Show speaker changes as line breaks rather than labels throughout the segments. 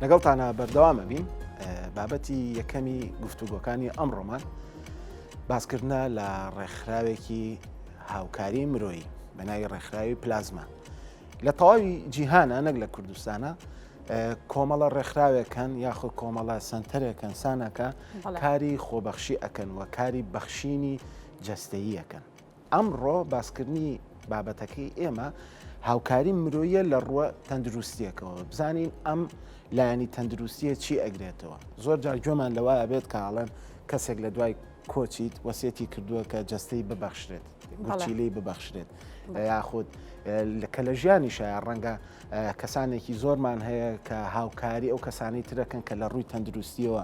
لەگەڵتانە بەردەوامە بین بابەتی یەکەمی گفتوگۆکانی ئەمڕۆمان باسکردە لە ڕێکخراوێکی هاوکاری مرۆیی بە ناوی ڕێکخراوی پلازما لە تەواوی جیهانە نەک لە کوردستانە کۆمەڵە ڕێکخراوێکن یاخود کۆمەڵە سنتەرێکن سانەکە کاری خۆبەخشی ئەکەن و کاری بەخشینی جەستەییەکەن ئەمڕۆ باسکردنی بابەتەکەی ئێمە هاوکاری مرۆیە لە ڕووە تەندروستیەکەوە بزانین ئەم لایەنی تەندروستیە چی ئەگرێتەوە زۆر جار گوێمان لەوە ئەبێت کە ئاڵێن کەسێک لە دوای کۆچیت وەسێتی کردووە کە جەستەی ببەخشرێت گورچیلەی ببەخشرێت یاخود کە لە ژیانیشە ڕەنگە کەسانێکی زۆرمان هەیە کە هاوکاری ئەو کەسانی ترەکەن کە لە ڕووی تەندروستیەوە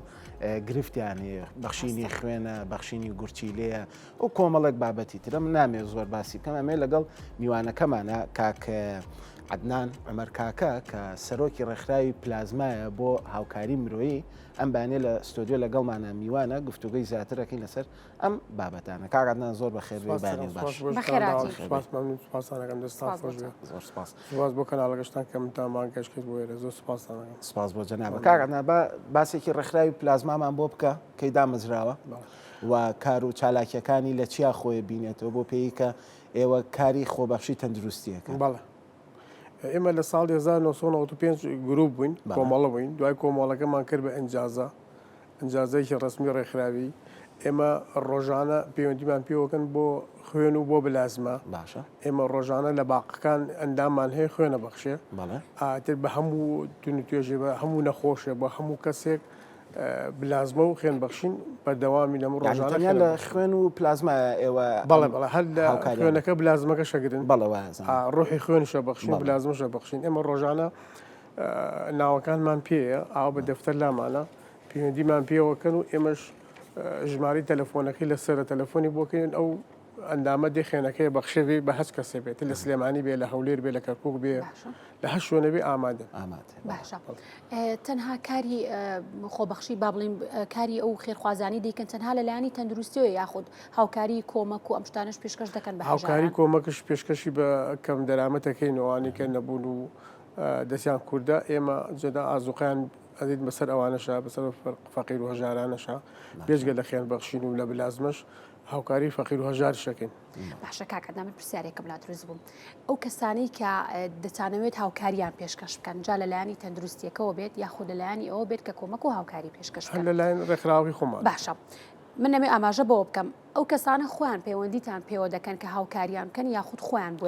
گرفتیان هەیە بەخشینی خوێنە بەخشینی گورچیلەیە و کۆمەڵێک بابەتی ترە من نامێ زۆر باسی بکەم ئەمێ لەگەڵ میوانەکەمانە کاک عەدنان عومەر کاکە کە سەرۆکی ڕێکخراوی پلازمایە بۆ هاوکاری مرۆیی ئەم بانێ لە ستۆدیۆ لەگەڵمانە میوانە گفتوگەی زیاترەکەین لەسەر ئەم بابەتانە کاک عەدنان زۆر بەخێر بێی بانی باش زۆر سپاس
سپاس بۆ کەناڵەکەشتان کە منتان بانگهێشت کرد بۆ ئێرە زۆر سپاستان
ئەکەم سپاس بۆ جەنابت کاک عەدنان با باسێکی ڕێکخراوی پلازمامان بۆ بکە کەی دامەزراوە و کار و چالاکیەکانی لە چیا خۆی بینێتەوە بۆ پێی کە ئێوە کاری خۆبەخشی تەندروستیەکە
بەڵێ ئێمە لە ساڵی 1995 گروپ بووین کۆمەڵە بووین دوای کۆمەڵەکەمان کرد بە ئەنجازە ئەنجازەیەکی ڕسمی ڕێکخراوی ئێمە ڕۆژانە پەیوەندیمان پێوەکەن بۆ خوێن و بۆ بلازمە
باشە
ئێمە ڕۆژانە لە باقەکان ئەندامان هەیە خوێنە بەخشێ ئاتر بە هەموو تون توێژێ بە هەموو نەخۆشێ بە هەموو کەسێک بلازمە و خوێن بەخشین بەردەوامی لەم
ڕۆژانە تەنیا لە خوێن و پلازما ئێوە
بەڵێ بەڵێ هەر لە خوێنەکە بلازمەکە شەگرن
بەڵێ وازم
ڕۆحی خوێنشە بەخشین بلازمەشە بەخشین ئێمە ڕۆژانە ناوەکانمان پێیە ئاو بە دەفتەر لامانە پەیوەندیمان پێوەکەن و ئێمەش ژمارەی تەلەفۆنەکەی لەسەرە تەلەفۆنی بۆکەین ئەو ئەندامە دێ خوێنەکەی بەخشێ بێ بە هەچ کەسێ بێت لە سلێمانی بێ لە هەولێر بێ لە کەرکک بێ لە هەر شوێنە بێ ئامادە
ئامادە
باشە تەنها کاری خۆبەخشی با بڵین کاری ئەو خێرخوازانی دیکەن تەنها لە لایەنی تەندروستیەوە یاخود هاوکاری کۆمەک و ئەم شتانش پێشکەش دەکەن بە
هاوکاری کۆمەکش پێشکەشی بە کەم دەرامەتەکەین ئەوانی کە نەبوون و دەستیان کوردە ئێمە جەدا ئازوقیان ئەدیت بەسەر ئەوانەشە بەسەر فەقیر و هەژارانەشە بێجگە لە خێر بەخشین و لە بلازمەش هاوکاری فەقیر و هەژاریش ئەکەین.
باشە کاک عەدنان من پرسیارێکم لا دروست بوو ئەو کەسانەی کە دەتانەوێت هاوکاریان پێشکەش بکەن جا لەلایەنی تەندروستیەکەوە بێت یاخود لەلایەنی ئەوە بێت کە کۆمەک و هاوکاری پێشکەش
بکەن لەلایەن ڕێکخراوی خۆمان
باشە من نەمێ ئاماژە بەوە بکەم ئەو کەسانە خۆیان پەیوەندیتان پێوە دەکەن کە هاوکاریان بکەن یاخود خۆیان بۆ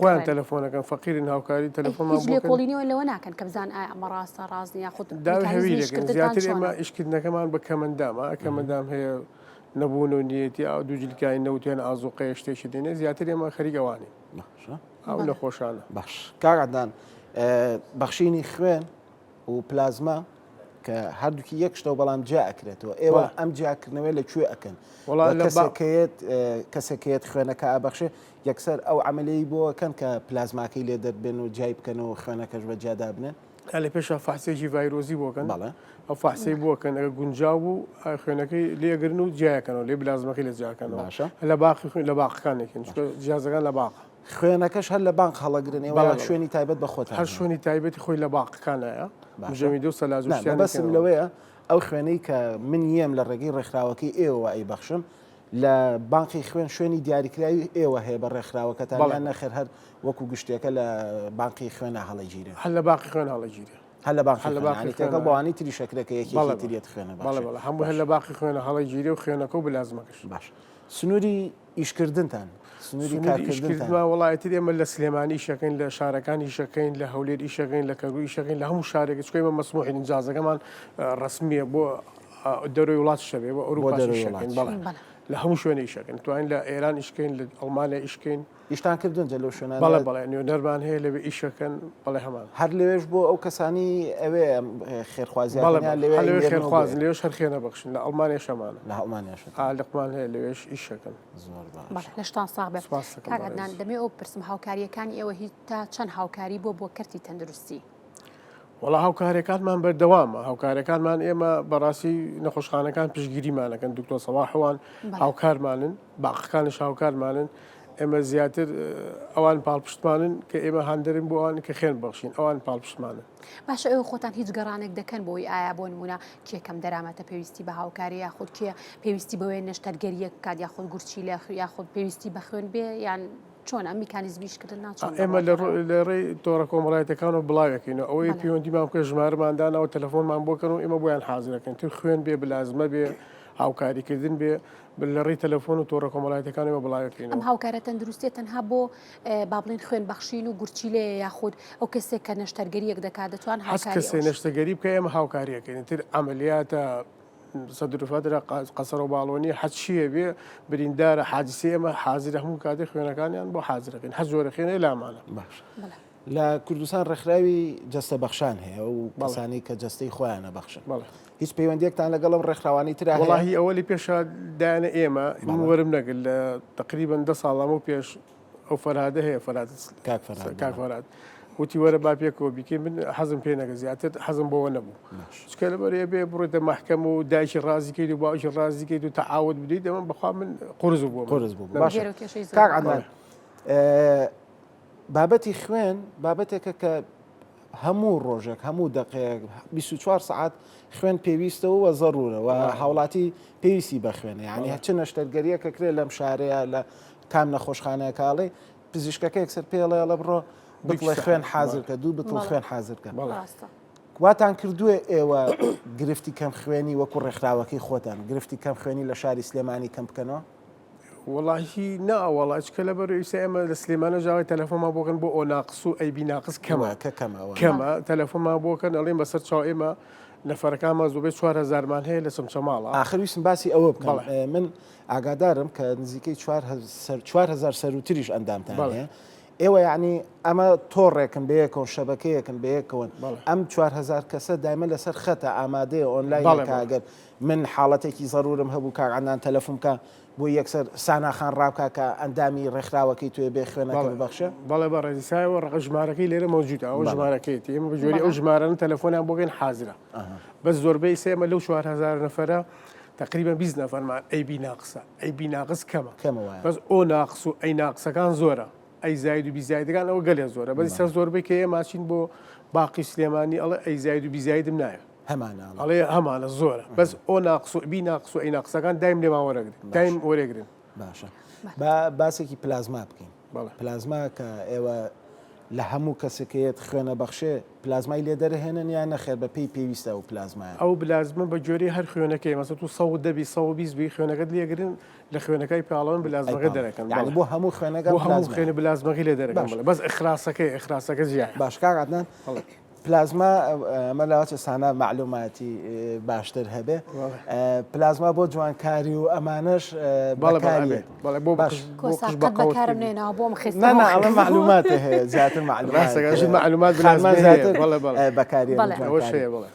خۆیان تەلەفۆنەکەن فەقیرن هاوکاری تەلەفۆنمان
هیچ لێکۆڵینەوە لەوە ناکەن کە بزان ئایا ئەمە ڕاستە ڕاست نیە یاخود
داوی زیاتر ئێمە ئیشکردنەکەمان بە کەمەندامە کەمەندام هەیە نەبوون و نیەتی ئاو دوو جلکای نەوت یان ئازوقەیە شتێکی دێنێ زیاتر ئێمە خەریک ئەوانین
باشە
ئەو نەخۆشانە.
باش کاک عەدنان بەخشینی خوێن و پلازما کە هەردووکی یەک شتەوە بەڵام جیا ئەکرێتەوە ئێوە ئەم جیاکردنەوەی لە کوێ ئەکەن کەسێکەیەت کەسێکەیەت خوێنەکە ئابەخشێ یەکسەر ئەو عملەی بۆکەن کە پلازماکەی لێ دەربێن و جیای بکەن و خوێنەکەش بە جیادا بنێن
لە پێشا فەحسێکی ڤایرۆزی بۆکەن
بەڵێ
ئەو فەحسەی بۆکەن ئەگە گونجاو بوو خوێنەکەی لێگرن و جیاکەنەوە لێ بلازمەکەی لە جیاکەنەوە
باشە
لە باقی خوێن لە باقەکانێکن چونکە جیازەکان لە باقە
خوێنەکەش هەر لە بانق هەڵەگرن ئێوە
بەڵێ، بەڵێ.
شوێنی تایبەت بە خۆتان
هەر
هەیە؟
شوێنی تایبەتی خۆی لە باقەکانایە
باشە.
مجەمیدە و سەلاج و
نا
شتیان
مەبەستم
دەکەنەوە.
لەوەیە ئەو خوێنەی کە من یەم لە ڕێگەی ڕێکخراوەکەی ئێوەوە ئەیبەخشم لە بانقی خوێن شوێنی دیاریکراوی ئێوە هەیە بە ڕێکخراوەکەتان
بەڵێ.
یان نەخێر هەر وەکو گشتیەکە لە بانقی خوێنا هەڵەگیرێ؟
هەر لە باقی خوێن هەڵەگیرێ.
هەر لە بانقی
هەر لە
خوێن
باقی
یانی
خوێنە.
تێکەڵ بەوانەی تریش ئەکرێ کە یەکێکی
بەڵێ
تریەت خوێنە
بەڵێ
بەخشێ
بەڵێ هەموو هەر
باش
لە باقی خوێنە هەڵەگیرێ و خوێنەکە و بلازمەکەش.
باش سنووری ئیشکردنتان سنووری
سنووری
کارکردنتان
ئیشکردنمان وەڵا ئیتر ئێمە لە سلێمانی ئیشەکەین لە شارەکان ئیشەکەین لە هەولێر ئیشەکەین لە کەرکوک ئیشەکەین لە هەموو شارێک چونکە ئێمە مەسموحین ئینجازەکەمان ڕەسمییە بۆ دەرەوەی وڵاتیش هەبێ بۆ
بۆ
ئەوروپاش
دەرەوەی
ئیشەکەین
وڵاتیش
بەڵێ
بەڵێ.
لە هەموو شوێنێ ئیشەکەین توانین لە ئێران ئیشکەین لە ئەڵمانیا ئیشکەین
ئیشتان کردوون جە لەو شوێنانە؟
بەڵێ بەڵێ نوێنەرمان هەیە لەوێ ئیشەکەن بەڵێ هەمان.
هەر لەوێش بۆ ئەو کەسانی ئەوێ خێرخوازیان
بەڵێ
یان
بەڵێ
لەوێ
هەر لەوێ
ئەینێرنەوە بۆ
خێرخوازن
ئێرە؟
لەوێش هەر خێرەبەخشن لە ئەڵمانیاش هەمانە.
لە ئەڵمانیاش هەتە.
ئا لقمان هەیە لەوێش ئیشەکەن.
زۆر
بەڵێ
باشە.
لەشتان ساغ بێ.
سوپاست دەکەم
کاک
بەڕێز.
عەدنان دەمەوێ ئەوە بپرسم هاوکارییەکانی ئێوە هی تا چەند هاوکاری بووە بۆ کەرتی تەندروستی؟
وەڵا هاوکاریەکانمان بەردەوامە هاوکارەکانمان ئێمە بەڕاستی نەخۆشخانەکان پشگیریمانەکەن دکتۆر سەواحوان هاوکارمانن باقەکانش هاوکارمانن. ئێمە زیاتر ئەوان پاڵپشتمانن کە ئێمە هاندەرین بۆ ئەوان کە خوێن بەخشین ئەوان پاڵپشتمانن.
باشە ئێوە خۆتان هیچ گەڕانێک دەکەن بۆی ئایا بۆ نمونە کێ کەم دەرامەتە پێویستی بە هاوکاری یاخود کێ پێویستی بەوەیە نەشتەرگەریەک بکات یاخود گورچیلە یاخود پێویستی بە خوێن بێ یان چۆن ئەم میکانیزمی ئیشکردن ناچۆن
ئێمە لە ڕێی تۆڕە کۆمەڵایەتەکانەوە بڵاوێکینەوە ئەوەی پەیوەندیمان بکە ژمارەمان داناوە تەلەفۆنمان بۆ کەن و ئێمە بۆیان حازرەکەن تر خوێن بێ بلازمە بێ هاوکاریکردن بێ لە ڕێی تەلەفۆن و تۆڕە کۆمەڵایەتەکانەوە بڵاوێکەینەوە.
ئەم هاوکارە تەندروستیە تەنها بۆ با بڵێین خوێن بەخشین و گورچیلەیە یاخود ئەو کەسێک کە نەشتەرگەریەک دەکات دەتوان
هەر کەسێ نەشتەگەری بکە ئێمە هاوکاریەکەین تر عملیاتە سەدرفاترە قەسەر و باڵۆنی هەرچیە بێ بریندارە حادیسەی ئێمە حازرە هەموو کاتێک خوێنەکانیان بۆ حازرەکەین هەر جۆرە خوێنێ لامانە.
باش لە کوردستان ڕێکخراوی جەستە بەخشان هەیە و کەسانی کە جەستەی خۆیانە بەخشن هیچ پەیوەندیەکتان لەگەڵ ئەم ڕێکخراوانی ترا هەیە؟
وەڵاهی ئەوە لی پێشا دایانە ئێمە من وەرم نەگرت لە تقریبا دە ساڵ لەمەو پێش ئەو فەرهادە هەیە فەرهاد
کاک فەرهاد
کاک فەرهاد وتی وەرە با پێکەوە بیکەین من حەزم پێ نەکرد زیاتر حەزم بەوە نەبوو چکە لەبەر ئێ بێ بڕۆیتە مەحکەمە و دایکی ڕازی کەیت و باوکی ڕازی کەیت و تەعاود بدەیت ئەمە بەخوا من قورس بوو
قورس بوو باشە کاک عەدنان بابەتی خوێن بابەتێکە کە هەموو ڕۆژێک هەموو دەقەیەک 24 سەعات خوێن پێویستە و زەرورە و هاوڵاتی پێویستی بە خوێنە یعنی هەرچ نەشتەرگەریەکە کرێ لەم شارەیە لە کام نەخۆشخانەیەکاڵێ پزیشکەکە یەکسەر پێڵێڵە بڕۆ بتڵێ خوێن حازرکە دوو بتڵ خوێن حازرکە واتان کردووە ئێوە گرفتی کەم خوێنی وەکو ڕێکخراوەکەی خۆتان گرفتی کەم خوێنی لە شاری سلێمانی کەم بکەنەوە؟
وەڵاهی نا وەڵا چکە لەبەر ئیستا ئێمە لە سلێمانە ژاوای تەلەفۆنمان بۆ کەن بۆ ئۆ ناقس و ئەی بی ناقس کەمە
کە کەمە وە.
کەمە تەلەفۆنمان بۆ کەن ئەڵێن بەسەر چاو ئێمە نەفەرەکانمان زۆبەی 4000مان هەیە لە چەمچەماڵە
ئاخر ویستم باسی ئەوە بکەم
بەڵێ.
من ئاگادارم کە نزیکەی 4000 سەروتریش ئەندامتان
بەڵێ.
هەیە ئێوە یعنی ئەمە تۆڕێکن بەیەکەوە شەبەکەیەکن بەیەکەوەن
بەڵێ.
ئەم 4000 کەسە دایمە لەسەر خەتە ئامادەیە ئۆنلاین
بەڵێ،
کە
بەڵێ.
ئەگەر من حاڵەتێکی زەرورم هەبوو کاک عەدنان تەلەفون بکا بۆی یەکسەر سانا خان ڕابکا کە ئەندامی ڕێکخراوەکەی تۆیە بێ خوێنەکە
بەڵێ
ببەخشێ؟
بەڵێ بەڕێزی سایەوە ڕەقە ژمارەکەی لێرە مەوجودە ئەوە
بەڵێ.
ژمارەکەیەتی ئێمە بە جۆری ئەو
بەڵێ.
ژمارانە تەلەفۆنیان بۆ کەین حازرە بەس زۆربەی ئیستا ئێمە لەو 4000 نەفەرە تقریبا 20 نەفەرمان ئەی بی ناقسە ئەی بی ناقس کەمە
کەمە وایە.
بەس ئۆ ناقس و ئەی ناقسەکان زۆرە ئەی زاید و بی زایدەکان ئەوە گەلێ زۆرە بەس ئیستا زۆربەی کە ئێمە ئەچین بۆ باقی سلێمانی ئەڵێ ئەی زاید و بی زایدم ناوێ
هەمانە ئەڵێ.
ئەڵێ هەمانە زۆرە بەس ئۆ ناقس و بی ناقس و ئەی ناقسەکان دایم لێمان وەرەگرن دایم وەرێگرن.
باشە با باسێکی پلازما بکەین
بەڵێ.
پلازما کە ئێوە لە هەموو کەسێکەیەت خوێنە بەخشێ پلازمای لێ دەرهێنن یان نەخێر بە پێی پێویستە ئەو پلازمایە؟
ئەو بلازمە بە گوێرەی هەر خوێنەکەی مەسە تو 110 بی 120 بی خوێنەکەت لێگرن لە خوێنەکەی پاڵەوەن بلازمەکە دەرەکەن
یعنی بۆ هەموو خوێنەکە
بۆ هەموو خوێنە بلازمەکەی لێ دەرەکەن بەڵێ بەس ئیخراسەکەی ئیخراسەکە جیایە
باش کاک عەدنان پلازما ئەمە لەوەچە سانا مەعلوماتی باشتر هەبێ پلازما بۆ جوانکاری و ئەمانەش بەکاریێت
بەڵێ بۆ
باش
بەکارم نێناوە بۆم خست
نا نا ئەمە مەعلومات هەیە زیاتر مەعلومات
معلومات
خانمان زیاتر بەکاری
بەڵێ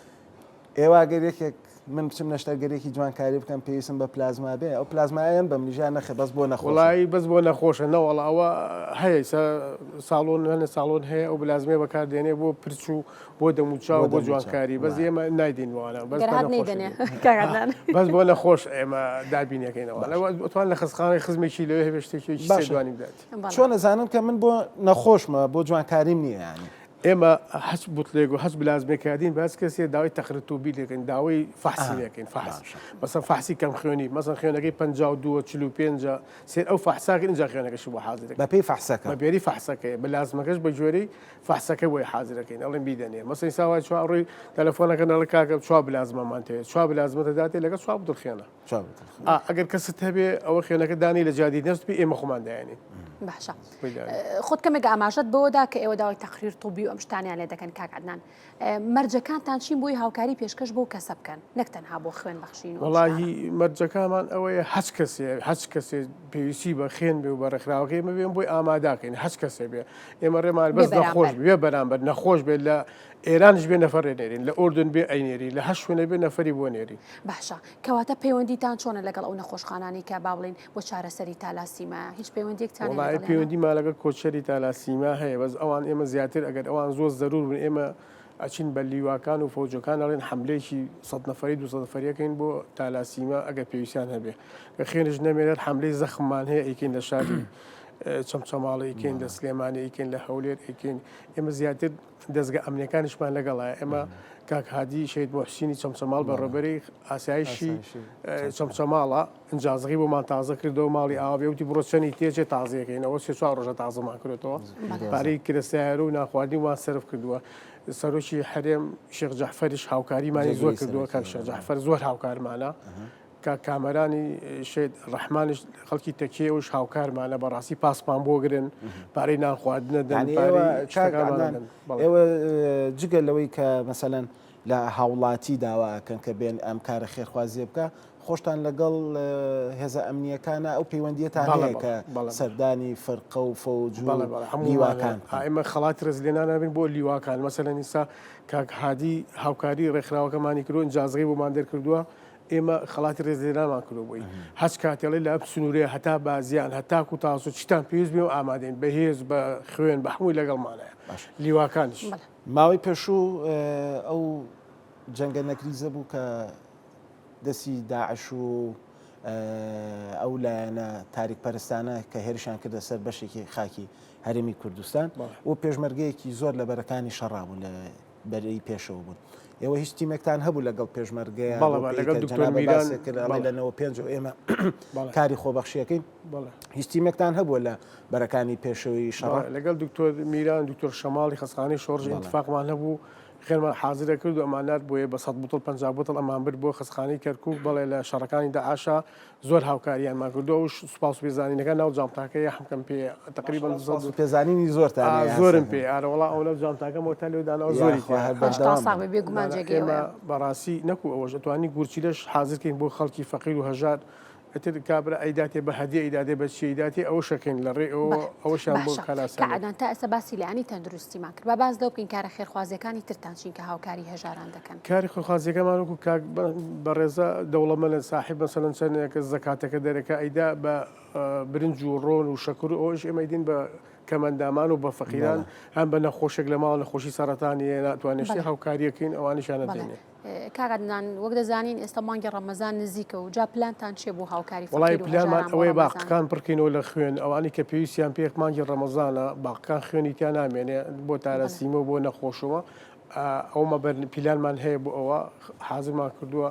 ئێوە گەر یەکێک من بچم نەشتەرگەریەکی جوانکاری بکەم پێویستم بە پلازما بێ ئەو پلازمایەم بەم نیژا نەخێ بەس بۆ نەخۆشە.
وەڵایی بەس بۆ نەخۆشە نەوەڵا ئەوە هەیە ئیسا ساڵۆن هەنە ساڵۆن هەیە ئەو بلازمەیە بەکار دێنێ بۆ پرچ و بۆ دەموچاو
بۆ
بۆ
دەموچاو
جوانکاری بەس
وایە.
ئێمە نایدەین بۆ ئەوانە بەس
گەر
بە
هات
نەخۆشە
نەیدەنێ
دێ.
کاک عەدنان.
بەس بۆ نەخۆش ئێمە دابینەکەینەوە
باشە.
لەوە ئەتوان لە خەستخانەی خزمێکی لەوێ هەبێ شتێکی سێ
باشە.
دوانی بدات.
بەڵێ.
چۆن ئەزانن کە من بۆ نەخۆشمە بۆ جوانکاریم نییە یانی؟
ئێمە هەچ بوتلێک و هەچ بلازمێک کە دین بە هەچ کەسێ داوای تقرير طبي لێکەین داوای فەحسی لێکەین فەحس مەسەن فەحسی کەم خوێنی مەسەن خوێنەکەی 52 45 سێر ئەو فەحساکەین ئینجا خوێنەکەشی بۆ حازرەکەین
بەپێی فەحسەکە
بە پێی فەحسەکەی بلازمەکەش بە گوێرەی فەحسەکە بۆی حازرەکەین ئەڵێن بیدەنێ مەسەن ئیستا وای چوار ڕووی تەلەفۆنەکەن ئەڵێ کاکە چوار بلازمەمان تەوێ چوار بلازمەتە داتێ لەگەڵ چوار بوتڵ خوێنە ئەگەر کەست هەبێ ئەوە خوێنەکە دانی لە جادی نەست بی ئێمە خۆمان دایانین.
باشە خۆت کەمێک ئاماژەت بەوەدا کە ئێوە داوای تقرير طبي و ئەم شتانیان لێ دەکەن کاک عەدنان مەرجەکانتان چین بۆی هاوکاری پێشکەش بۆ کەسە بکەن نەک تەنها بۆ خوێن بەخشین
وەڵاهی مەرجەکانمان ئەوەیە هەچ کەسێ هەچ کەسێ پێویستی بە خوێن بێ و بە ڕێکخراوەکەی ئێمە بێن بۆی ئاماداکەین هەچ کەسێ بێ ئێمە ڕێمان بەس نەخۆش بێ بەرامبەر نەخۆش بێت لە ئێرانیش بێ نەفەر ئەنێرین، لە ئوردن بێ ئەینێرین، لە هەر شوێنێ بێ نەفەری بۆ ئەنێرین.
باشە کەواتە پەیوەندیتان چۆنە لەگەڵ ئەو نەخۆشخانانەی کە با بڵێین بۆ چارەسەری تالاسیمایە هیچ پەیوەندیەکتان هەیە
وەڵایی
لەگەڵیانا؟
پەیوەندیمان لەگەڵ کۆچەری تالاسیما هەیە بەس ئەوان ئێمە زیاتر ئەگەر ئەوان زۆر زەرور بن ئێمە ئەچین بە لیواکان و فەوجەکان ئەڵێن حەملەیەکی سەد نەفەری دوو سەد نەفەری ئەکەین بۆ تالاسیما ئەگەر پێویستیان هەبێ گەر خوێنیش نەمێنێت حەملەی زەخممان هەیە ئەیکەین لە شاری. چەمچەماڵ ئەیکەین لە سلێمانی ئەیکەین لە هەولێر ئەیکەین ئێمە زیاتر دەزگە ئەمنیەکانیشمان لەگەڵایە ئێمە کاک هادی شەهید موحسینی چەمچەماڵ بەڕێوەبەری ئاسایشی چەمچەماڵە ئینجازەکەی بۆمان تازە کردەوە ماڵی ئاوا بێ وتی بڕۆ چەنی تێچێ تازەیەکەینەوە سێ چوار ڕۆژە تازەمان کردەوە پارەی کرە سیارە و ناخواردنی وان سەرف کردووە سەرۆکی هەرێم شێخ جەعفەریش هاوکاریمانی زۆر کردووە کاک شێخ جەعفەر زۆر هاوکارمانە کاک کامەرانی شێت ڕەحمانیش خەڵکی تەکیەوەش هاوکارمانە بەڕاستی پاسمان بۆ گرن پارەی نان خواردنە دەن
ئێوە جگە لەوەی کە مەسەلەن لە هاوڵاتی داواکەن کە بێن ئەم کارە خێرخوازیە بکە خۆشتان لەگەڵ هێزە ئەمنیەکانە ئەو پەیوەندیتان هەیە کە سەردانی فرقە و فەوج لیواکان
ئێمە خەڵاتی ڕێزلێنانابین بۆ لیواکان مەسەلەن ئیستا کاک هادی هاوکاری ڕێکخراوەکەمانی کردووە ئینجازەکەی بۆمان دەرکردووە ئێمە خەڵاتی ڕێزلێنانمان کردووە بۆی هەچ کاتێڵی لە ئەم سنوورەیە هەتا بازیان هەتاکو تاسو چیتان پێویست بێ و ئامادەین بە هێز بە خوێن بە هەمووی لەگەڵمانە لیواکانیش.
ماوەی پێشوو ئەو جەنگە نەکریزە بوو کە دەستی داعش و ئەو لایەنە تاریک پەرستانە کە هێرشیان کردە سەر بەشێکی خاکی هەرێمی کوردستان و پێشمەرگەیەکی زۆر لە بەرەکانی شەڕا بوون لە بەرەی پێشەوە بوون. ئێوە هیچ تیمێکتان هەبوو لەگەڵ پێشمەرگەیە
لەگەڵ دکتۆر میران
کرد لە 95 ئێمە کاری خۆبەخشیەکەین هیچ تیمێکتان هەبووە لە بەرەکانی پێشەوەی شەڕ
لەگەڵ دکتۆر میران دکتۆر شەماڵی خەستەخانەی شۆڕش ئینتفاقمان هەبوو خوێنمان حازر دەکرد و ئەمان نارد بۆیە بە سەد بوتڵ 50 بوتڵ ئەمان برد بۆ خەستەخانەی کەرکوک بەڵێ لە شەڕەکانی داعشا زۆر هاوکاریانمان کردو ئەوش سوپاس و پێزانینەکان ناو جامتاکە یە حەمکەم پێ تقریبا
سوپاس و پێزانینی زۆرتان هەیە
زۆرم پێ ئارە وەڵا ئەو ناو جامتاکەم تا لێو داناوە زۆری
تیا هەر بەردەوام
ساغ بێ بێگومان جێگەی
ئێمە بەڕاستی نەکو ئەوەش ئەتوانی گورچیلەش حازر کەین بۆ خەڵکی فەقیر و هەژار ئیتر کابرا ئەیداتێ بە هەدیە ئەیداتێ بە چی ئەیداتێ ئەوەشەکەین لە ڕێ ئەوە ئەوەشیان بۆ
باشە
کاراسانی
کاک عەدنان تا ئێستا باسی لایەنی تەندروستیمان کرد با باس لەوە بکەین کارە خێرخوازیەکانی ترتان چین کە هاوکاری هەژاران دەکەن؟
کاری خێرخوازیەکەمان وەکو کاک بەڕێزە دەوڵەمەنە ساحیب مەسەلەن چەندێکە زەکاتەکە دەرەکا ئەیدا بە برنج و ڕۆن و شەکر و ئەوەش ئێمە ئەیدین بە کەمەندامان و بە فەقیران هەم بە نەخۆشێک لە ماڵ نەخۆشی سەرەتانی هەیە ناتوانێت شتێ
بەڵێ
هاوکاریەکەین ئەوانیشیان
بەڵێ
ئەدەینێ.
کاک عەدنان وەک دەزانین ئێستا مانگی ڕەمەزان نزیکە و جا پلانتان چیە بۆ هاوکاری
وەڵای
فەقیر و
پلانمان
هەژاران بۆ
ئەوەیە
ڕەمەزان؟
باقەکان پڕکەینەوە لە خوێن ئەوانەی کە پێویستیان پێ مانگی ڕەمەزانە باقەکان خوێنی تیا نامێنێ بۆ
بەڵێ.
تارەسیمە و بۆ نەخۆشەوە ئەومە بەر پیلانمان هەیە بۆ ئەوە حازرمان کردووە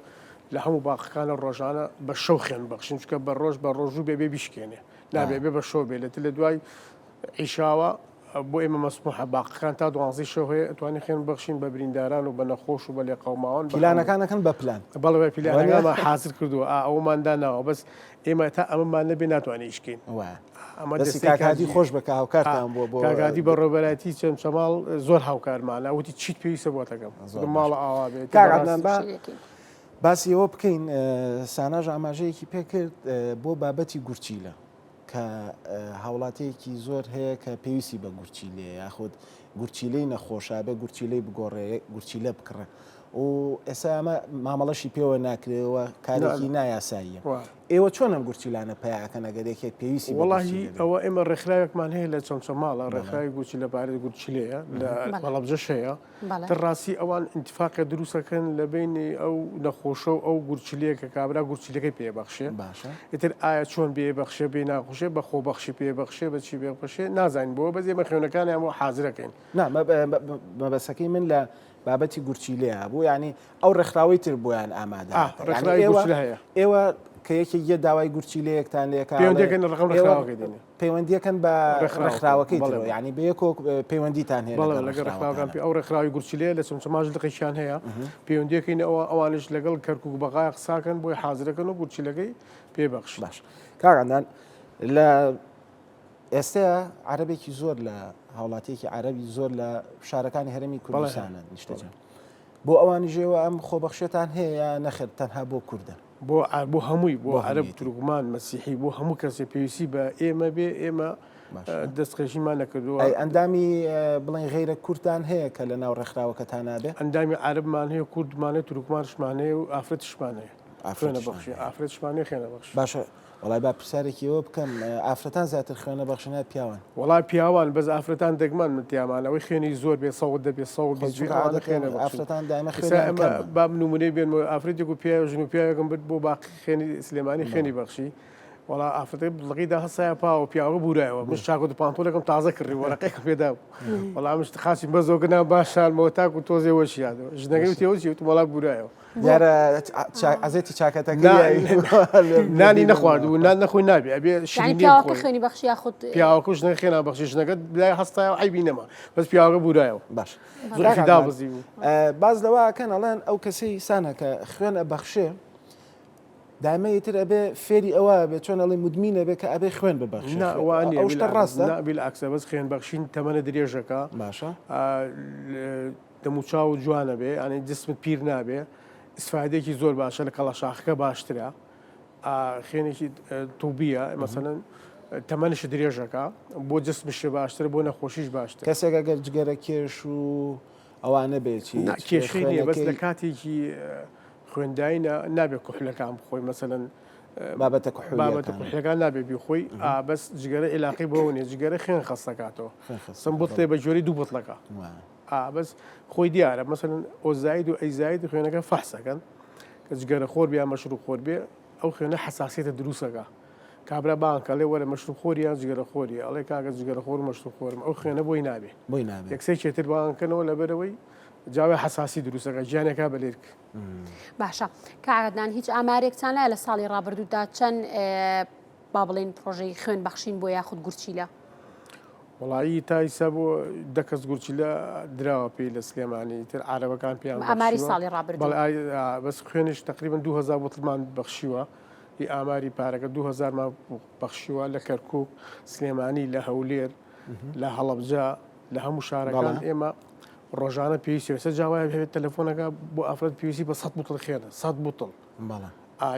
لە هەموو باقەکانە ڕۆژانە بە شەو خوێن بەخشین چونکە بە ڕۆژ بە ڕۆژوو بێ بێ بیشکێنێ نابێ بێ بە شەو بێ لەتر لە دوای عیشاوە بۆ ئێمە مەسموحە باقەکان تا دوانزەی شەو هەیە ئەتوانین خوێن ببەخشین بە برینداران و بە نەخۆش و بە لێقەوماوان بە هەموو.
پیلانەکان ئەکەن بە پلان.
بەڵێ بە
وانیە؟
پیلانەکانمان حازر کردووە ئا ئەوەمان داناوە بەس ئێمە تا ئەمەمان نەبێ ناتوانین ئیش کەین.
وایە.
ئەمە
دەستی
دەستەی
کاک هادی
کاک
خۆش بێ کە
ئا
هاوکارتان بووە بۆ
کاک هادی بەڕێوەبەرایەتی چەمچەماڵ زۆر هاوکارمانە وتی چیت پێویستە بۆت ئەکەم.
زۆر
وتم
باش.
ماڵە ئاوا بێ
کاک
بەڕاستی
عەدنان با
شیرەکەی.
باسی ئەوە بکەین ساناش ئاماژەیەکی پێ کرد بۆ بابەتی گورچیلە. کە هاوڵاتیەکی زۆر هەیە کە پێویستی بە گورچیلەیە یاخود گورچیلەی نەخۆشە بێ گورچیلەی بگۆڕێ گورچیلە بکڕێ و ئێستا ئەمە مامەڵەشی پێوە ناکرێەوە کارێکی نایاساییە ئێوە چۆن ئەم گورچیلانە پیاکەن ئەگەر یەکێک پێویستی
وەڵاهی ئەوە ئێمە ڕێکخراوێکمان هەیە لە چەمچەماڵە ڕێکخراوی گورچیلە پارێز گورچیلەیە لە هەڵەبجەش هەیە تر ڕاستی ئەوان ئینتفاقێ دروستەکەن لە بینی ئەو نەخۆشە و ئەو گورچیلەیە کە کابرا گورچیلەکەی پێ بەخشێ
باشە
ئیتر ئایا چۆن بێ بەخشێ بێ ناخۆشێ بە خۆبەخشی پێ بەخشێ بە چی بێ بەخشێ نازانین بۆ بەس ئێمە خوێنەکانیان بۆ حازرەکەین.
نا مەبەسەکەی من لە بابەتی گورچیلەیە بوو یعنی ئەو ڕێکخراوەی تر بۆیان ئامادە
ڕێکخراوی گورچیلە هەیە
ئێوە کە یەکێک یە داوای گورچیلەیەکتان لێکا
پەیوەندیەکەن ڕقم ڕێکخراوەکەی دێنێ
پەیوەندیەکەن بە ڕێکخراوەکەی ترەوە یعنی بە یەکۆ پەیوەندیتان هەیە
بەڵێ لەگەڵ ڕێکخراوەکان پێ ئەو ڕێکخراوی گورچیلەیە لە چەمچەماڵ لقێکیان هەیە پەیوەندیەکەین ئەوە ئەوانش لەگەڵ کەرکوک بەغا قساکەن بۆی حازرەکەن و گورچیلەکەی پێ بەخش
باش کاک عەدنان لە ئێستا عەرەبێکی زۆر لە هاوڵاتیەکی عەرەبی زۆر لە شارەکانی هەرێمی کوردستانە نیشتەجێن بۆ ئەوانیش ئێوە ئەم خۆبەخشێتان هەیە یا نەخێر تەنها بۆ کوردە؟
بۆ بۆ هەمووی بۆ عەرەب تورکمان مەسیحی بۆ هەموو کەسێ پێویستی بە ئێمە بێ ئێمە دەستخێژیمان نەکردووە.
ئەی ئەندامی بڵێن غەیرە کوردتان هەیە کە لە ناو ڕێکخراوەکەتان نابێ؟
ئەندامی عەرەبمان هەیە کوردمان هەیە تورکمانشمان هەیە و ئافرەتیشمان هەیە. خوێنە بەخشی ئافرەتیشمان هەیە خوێنە بەخش.
باشە وەڵای با پرسیارێکی ئەوە بکەم ئافرەتان زیاتر خوێنە بەخشن یا پیاوان؟
وەڵا پیاوان بەس ئافرەتان دەگمەن من تیامان ئەوەی خوێنی زۆر بێ سەوت دەبێ سەوت
خۆ
بیست
چونکە
ئەوانە
عادەتەن
خوێنە بەخشن
ئافرەتان دایمە
ئێستا
خوێنیان
ئێمە
کەمە.
با نمونەی بێنمەوە ئافرەتێک و پیاوێک ژن و پیاوێکم برد بۆ باقی خوێنی سلێمانی خوێنی بەخشی. وەڵا ئافرەتەکە بڵقی دا هەستایە پاوە پیاوەکە بورایەوە من چاکۆت و پانتۆلێکم تازە کڕی وەرەقێکم پێدا بوو وەڵا منش خاچی بەزۆکە نا باشانمەوە تاکو تۆزێ وەشیانەوە ژنەکەی وتی ئەوە چی وتم وەڵا بورایەوە
دیارە عەزێتی چاکەتەکە
نانی نەخواردبوو نان نەخۆی نابێ ئەبێ
یعنی
شیرینی
پیاوەکە
بخۆی
خوێنی بەخشی یاخود
پیاوەکە و ژنەکە خێنا بەخشی ژنەکە لای هەستایەوە عەیبی نەما بەس پیاوەکە بورایەوە
باش
زۆری دابەزی بوو
باز لەوە ئەکەن ئەڵێن ئەو کەسەی سانە کە خوێن ئەبەخشێ دایمە ئیتر ئەبێ فێری ئەوە بێ چۆن ئەڵێ مدمین ئەبێ کە ئەبێ خوێن ببەخشێ
نا وا نییە
ئەو شتە ڕاستە
نا بیلعەکسە بەس خوێن بەخشین تەمەنە درێژەکە
باشە
دەموچاو جوانە بێ یانی جسمت پیر نابێ ئیسفادێکی زۆر باشە لە کەڵەشاخەکە باشترە خوێنێکی توبیە مەسەلەن تەمەنش درێژەکە بۆ جسمش باشتر بۆ نەخۆشیش باشتر
کەسێک ئەگەر جگەرە کێش و ئەوانە بێ چی
کێشەی نییە بەس لە کاتێکی خوێنداینە نابێ کوحلەکان بخۆی مەسەلەن
بابەتە
بابەتە کوحلەکان نابێ بیخۆی بەس جگەرە عیلاقی بۆ نیە جگەرە خوێن خەستەکاتەوە سم بتڵێ بە جۆری دوو بتڵەکە بەس خۆی دیارە مەسەلەن ئۆزاید و ئەیزاید خوێنەکە فەحسەکەن کە جگەرە خۆر بیا مەشروب خۆر بێ ئەو خوێنە حساسیەتە دروستەکە کابرا بانکە لێ وەرە مەشروب خۆری یان جگەرە خۆری ئەڵێ کاکە جگەرە خۆر مەشروب خۆرم ئەو خوێنە بۆی نابێ
بۆی نابێ
یەکسەر چێتر بانکەنەوە لەبەرەوەی جاوێ حساسی دروستەکە گیانێکا بە لێرک.
باشە کاک عەدنان هیچ ئامارێکتان لایە لە ساڵی ڕابردوودا چەند با بڵێین پڕۆژەی خوێن بەخشین بۆ یاخود گورچیلە؟
وەڵایی تا ئیسا بۆ دە کەس گورچیلە دراوە پێی لە سلێمانی تر عارەبەکان پێیان
ئاماری ساڵی ڕابردوو
بەڵێ بەس خوێنیش تقریبا 2000 بوتڵمان بەخشیوە ئی ئاماری پارەکە 2000 مان بەخشیوە لە کەرکک سلێمانی لە هەولێر لە هەڵەبجە لە هەموو شارەکان ئێمە ڕۆژانە پێویستی ئێستا جا وایە هەبێت تەلەفۆنەکە بۆ ئافرەت پێویستی بە 100 بوتڵ خوێنە 100 بوتڵ
بەڵێ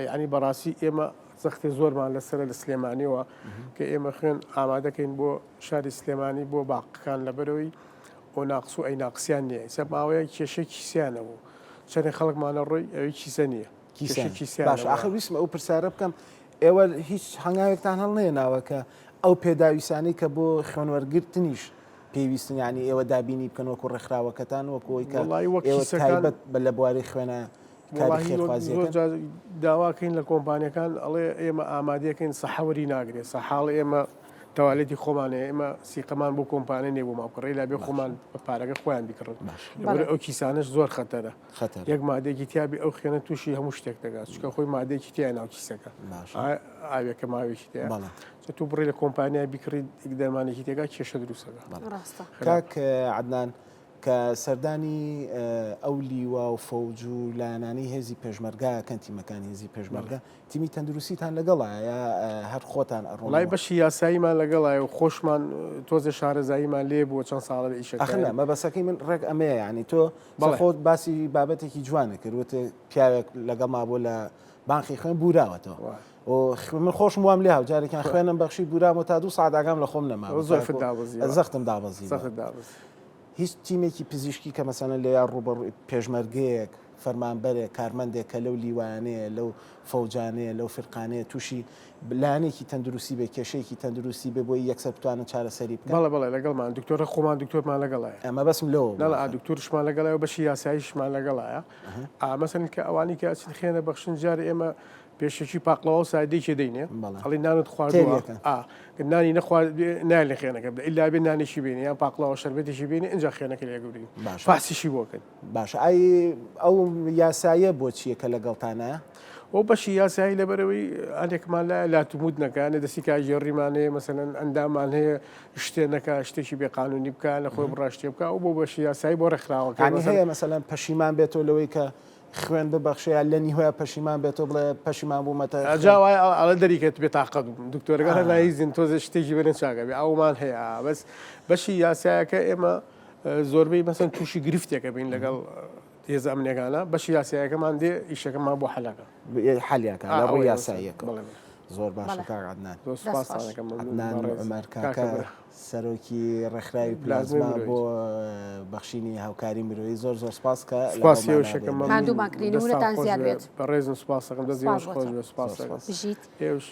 یعنی بەڕاستی ئێمە زەختی زۆرمان لەسەرە لە سلێمانیەوە کە ئێمە خوێن ئامادەکەین بۆ شاری سلێمانی بۆ باقەکان لەبەرەوەی ئۆ ناقس و ئەی ناقسیان نییە ئیسا ماوەیە کێشەی کیسیانە بوو چەندێک خەڵکمانە ڕۆی ئەوی کیسە نییە
کیسە باش ئاخر ویستم ئەو پرسیارە بکەم ئێوە هیچ هەنگاوێکتان هەڵنێناوە کە ئەو پێداویستانەی کە بۆ خوێنوەرگرتنیش پێویستن یانی ئێوە دابینی بکەن وەکو ڕێکخراوەکەتان وەکو ئەوەی کە ئێوە تایبەت بە لە بواری خوێنە کاری خێرخوازیەکەن؟
زۆر جار داواکەین لە کۆمپانیەکان ئەڵێ ئێمە ئامادەکەین سەحەوەری ناگرێت سەحاڵ ئێمە تەوالێتی خۆمان هەیە ئێمە سیقەمان بۆ کۆمپانیا نیە بۆ ما بکڕێ لا بێ خۆمان بە پارەکە خۆیان بیکڕن لەبەر ئەو کیسانەش زۆر خەتەرە یەک مادەیەکی تیابی ئەو خوێنە تووشی هەموو شتێک دەگات چونکە خۆی مادەیەکی تیا ناو کیسەکە ئاوێکە ماوێکی تیا تۆ بڕی لە کۆمپانیای بیکڕی دەرمانێکی تێگا کێشە دروستەکە
ڕاستە
کاک عەدنان کە سەردانی ئەو لیوا و فەوج و لایەنانەی هێزی پێشمەرگە کەن تیمەکانی هێزی پێشمەرگە تیمی تەندروستیتان لەگەڵە یا هەر خۆتان ئەڕۆن
وڵای بەشی یاساییمان لەگەڵایە و خۆشمان تۆزێ شارەزاییمان لێ بووە چەند ساڵە لە ئیشەکە
ئەخ نا مەبەسەکەی من ڕێک ئەمەیە یانی تۆ خۆت باسی بابەتێکی جوانە کرد وتت پیاوێک لەگەڵما بوو لە بانقی خوێن بوراوەتەوە من خۆشم وام لێ هاو جارێکیان خوێنم بەخشی بورام و تا دوو ساعت ئاگام لە خۆم نەما زەختم دابەزی هیچ تیمێکی پزیشکی کە مەسەلەن لەویا ڕووبەڕووی پێشمەرگەیەک، فەرمانبەرێک، کارمەندێک کە لەو لیوایانەیە، لەو فەوجانەیە، لەو فیرقانەیە تووشی لایەنێکی تەندروستی بێ، کێشەیەکی تەندروستی بێ بۆی یەکسەر بتوانن چارەسەری بکەن؟
بەڵێ بەڵێ لەگەڵمان دکتۆرە خۆمان دکتۆرمان لەگەڵایە.
مەبەستم لەوە بوو.
ناڵا دکتۆرشمان لەگەڵایە و بەشی یاساییشمان لەگەڵایە. مەسەلەن کە ئەوانەی کە ئەچن خێنە بەخشن جارێ ئێمە پێشەکی پاقلەوە و سادەیەکی دەینێ ئەڵی نانت خواردووە نانی نەخوارد نایە لە خوێنەکە بدە ئیلا بێ نانێکی بێنێ یان پاقلەوە شەربەتێکی بێنێ ئینجا خوێنەکە لێ گەورین فاسیشی بۆ کەن
باشە ئەی ئەو یاساییە بۆ چییە کە لەگەڵتانە؟
ئەو بەشی یاسایی لەبەرەوەی هەندێکمان لایە لاتوموت نەکە نە دەستی کارگێڕیمان هەیە مەسەلەن ئەندامان هەیە شتێ نەکا شتێکی بێ قانونی بکە لە خۆی بڕا شتێ بکە ئەو بۆ بەشی یاسایی بۆ ڕێکخراوەکە
هەیە مەسەلەن پەشیمان بێتەوە لەوەی کە خوێن ببەخشێ یا لە نیهۆیا پەشیمان بێتەوە بڵێ پەشیمان بوومەتە
خوێن. جا وایە ئەڵێ دەریکەت بێ تاقەت بووم دکتۆرەکان هەر نایزن تۆزێ شتێکی بەرن چاکە بێ ئەومان هەیە بەس بەشی یاسایەکە ئێمە زۆربەی مەسەن تووشی گرفتێکە بین لەگەڵ هێزە ئەمنیەکانە بەشی یاسایەکەمان دێ ئیشەکەمان بۆ حەلەکە
حەلیەکە لە ڕووی یاساییەکە زۆر باشە کاک عەدنان
زۆر سوپاستان ئەکەم مەمنون
عەدنان
بەڕێز
عومەر
کاکە
کاکە
برا.
سەرۆکی ڕێکخراوی پلازما بۆ بەخشینی هاوکاری مرۆیی زۆر زۆر سپاس کە
سپاسی ئێوەش ئەکەم مەمنون
ماندوومان کردی
دەستان
نمونەتان
خۆش
زیاد
بێ
بێت
بەڕێزن سپاس ئەکەم دەست
سپاس
ئێوەش
بۆ
خۆش
تۆ
بێ سپاس
زۆر
ئەکەم
سپاس.
بژیت
ئێوەش.